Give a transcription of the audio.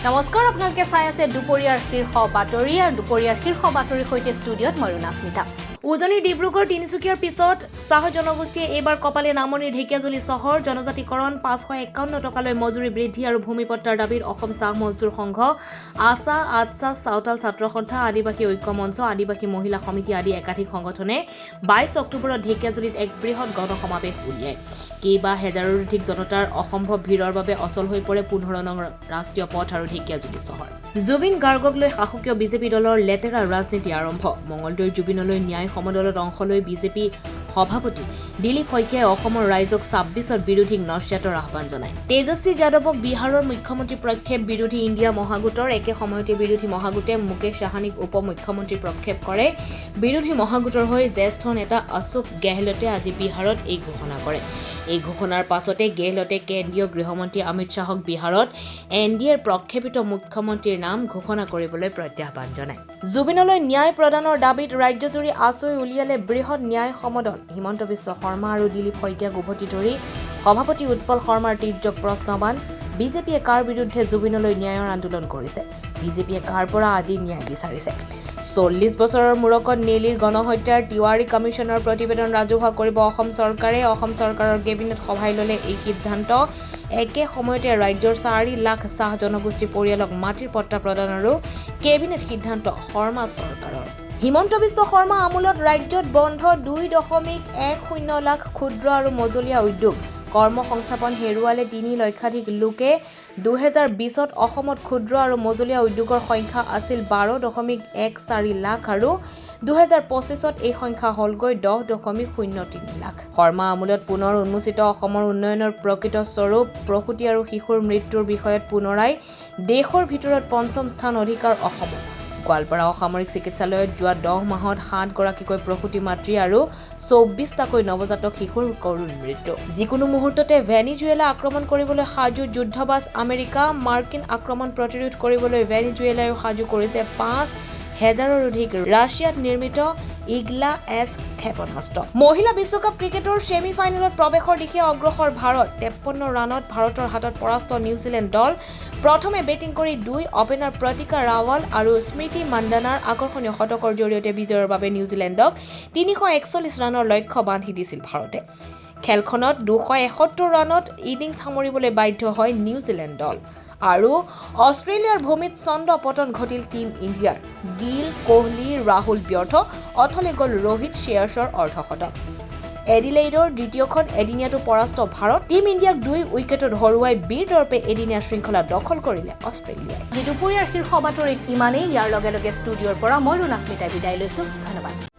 নমস্কাৰ, আপোনালোকে চাই আছে দুপৰীয়াৰ শীৰ্ষ বাতৰি আৰু দুপৰীয়াৰ শীৰ্ষ বাতৰিৰ সৈতে ষ্টুডিঅ'ত মই ৰুণাস্মিতা। উজনি ডিব্ৰুগড়, তিনিচুকীয়াৰ পিছত চাহ জনগোষ্ঠীয়ে এইবাৰ কপালে নামনিৰ ঢেকীয়াজুলি চহৰ। জনজাতিকৰণ, 551 টকালৈ মজুৰি বৃদ্ধি আৰু ভূমি পট্টাৰ দাবীত অসম চাহ মজদুৰ সংঘ, আছা, আটছা, চাওতাল ছাত্ৰ সন্থা, আদিবাসী ঐক্য মঞ্চ, আদিবাসী মহিলা সমিতি আদি একাধিক সংগঠনে 22 অক্টোবৰত ঢেকীয়াজুলিত এক বৃহৎ গণসমাৱেশ উলিয়ায়। কেইবা হেজাৰৰো অধিক জনতাৰ অসম্ভৱ ভিৰৰ বাবে অচল হৈ পৰে 15 নং ৰাষ্ট্ৰীয় পথ আৰু ঢেকীয়াজুলি চহৰ। জুবিন গাৰ্গক লৈ শাসকীয় বিজেপি দলৰ লেতেৰা ৰাজনীতি আৰম্ভ। মঙলদৈৰ জুবিনলৈ ন্যায় সমদলত অংশ লৈ বিজেপি সভাপতি দিলীপ শইকীয়াই অসমৰ ৰাইজক 26ত বিৰোধীক নস্যাতৰ আহ্বান জনায়। তেজস্বী যাদৱক বিহাৰৰ মুখ্যমন্ত্ৰী প্ৰক্ষেপ বিৰোধী ইণ্ডিয়া মহাগোটৰ। একে সময়তে বিৰোধী মহাগোটে মুকেশ সাহানীক উপ মুখ্যমন্ত্ৰী প্ৰক্ষেপ কৰে। বিৰোধী মহাগোটৰ হৈ জ্যেষ্ঠ নেতা অশোক গেহলটে আজি বিহাৰত এই ঘোষণা কৰে। এই ঘোষণাৰ পাছতে গেহলটে কেন্দ্ৰীয় গৃহমন্ত্ৰী অমিত শ্বাহক বিহাৰত এন ডি এৰ প্ৰক্ষেপিত মুখ্যমন্ত্ৰীৰ নাম ঘোষণা কৰিবলৈ প্ৰত্যাহ্বান জনায়। জুবিনলৈ ন্যায় প্ৰদানৰ দাবীত ৰাজ্যজুৰি আছুই উলিয়ালে বৃহৎ ন্যায় সমদল। হিমন্ত বিশ্ব শৰ্মা আৰু দিলীপ শইকীয়াক উভতি ধৰি সভাপতি উৎপল শৰ্মাৰ তীৰ্যক প্ৰশ্নবান, বিজেপিয়ে কাৰ বিৰুদ্ধে জুবিনলৈ ন্যায়ৰ আন্দোলন কৰিছে? বিজেপিয়ে কাৰ পৰা আজি ন্যায় বিচাৰিছে? 40 বছৰৰ মূৰকত নেলীৰ গণহত্যাৰ তিৱাৰী কমিশ্যনৰ প্ৰতিবেদন ৰাজহুৱা কৰিব অসম চৰকাৰে। অসম চৰকাৰৰ কেবিনেট সভাই ল'লে এই সিদ্ধান্ত। একে সময়তে ৰাজ্যৰ 4 লাখ চাহ জনগোষ্ঠী পৰিয়ালক মাটিৰ পট্টা প্ৰদানৰো কেবিনেট সিদ্ধান্ত শৰ্মা চৰকাৰৰ। হিমন্ত বিশ্ব শৰ্মা আমোলত ৰাজ্যত বন্ধ 2.10 লাখ ক্ষুদ্ৰ আৰু মজলীয়া উদ্যোগ। কৰ্মসংস্থাপন হেৰুৱালে 3 লক্ষাধিক লোকে। 2020ত অসমত ক্ষুদ্ৰ আৰু মজলীয়া উদ্যোগৰ সংখ্যা আছিল 12.14 লাখ আৰু 2025ত এই সংখ্যা হ'লগৈ 10.03 লাখ। শৰ্মা আমোলত পুনৰ উন্মোচিত অসমৰ উন্নয়নৰ প্ৰকৃত স্বৰূপ। প্ৰসূতি আৰু শিশুৰ মৃত্যুৰ বিষয়ত পুনৰাই দেশৰ ভিতৰত পঞ্চম স্থান অধিকাৰ অসমৰ। গোৱালপাৰা অসামৰিক চিকিৎসালয়ত যোৱা 10 মাহত সাতগৰাকীকৈ প্ৰসূতি মাতৃ আৰু 24টাকৈ নৱজাতক শিশুৰ কৰুণ মৃত্যু। যিকোনো মুহূৰ্ততে ভেনিজুৱেলা আক্ৰমণ কৰিবলৈ সাজু যুদ্ধবাজ আমেৰিকা। মাৰ্কিন আক্ৰমণ প্ৰতিৰোধ কৰিবলৈ ভেনিজুৱেলায়ো সাজু কৰিছে 5 হেজাৰৰো অধিক ৰাছিয়াত নিৰ্মিত ইগলা এছ ক্ষেপণাস্ত্ৰ। মহিলা বিশ্বকাপ ক্ৰিকেটৰ ছেমি ফাইনেলত প্ৰৱেশৰ দিশে অগ্ৰসৰ ভাৰত। 53 ৰানত ভাৰতৰ হাতত পৰাস্ত নিউজিলেণ্ড দল। প্ৰথমে বেটিং কৰি দুই অপেনাৰ প্ৰতিকা ৰাৱাল আৰু স্মৃতি মান্দানাৰ আকৰ্ষণীয় শতকৰ জৰিয়তে বিজয়ৰ বাবে নিউজিলেণ্ডক 341 ৰানৰ লক্ষ্য বান্ধি দিছিল ভাৰতে। খেলখনত 271 ৰানত ইনিংছ সামৰিবলৈ বাধ্য হয় নিউজিলেণ্ড দল। আৰু অষ্ট্ৰেলিয়াৰ ভূমিত চন্দ পতন ঘটিল টীম ইণ্ডিয়াৰ। গিল, কোহলি, ৰাহুল ব্যৰ্থ, অথলে গ'ল ৰোহিত, শ্ৰেয়াছৰ অৰ্ধশতক। এডিলেইডৰ দ্বিতীয়খন এদিনীয়াটো পৰাস্ত ভাৰত। টীম ইণ্ডিয়াক দুই উইকেটত হৰুৱাই বীৰ দৰ্পে এদিনীয়া শৃংখলা দখল কৰিলে অষ্ট্ৰেলিয়াই। আজি দুপৰীয়াৰ শীৰ্ষ বাতৰিত ইমানেই। ইয়াৰ লগে লগে ষ্টুডিঅ'ৰ পৰা মই ৰুণাস্মিতাই বিদায় লৈছোঁ। ধন্যবাদ।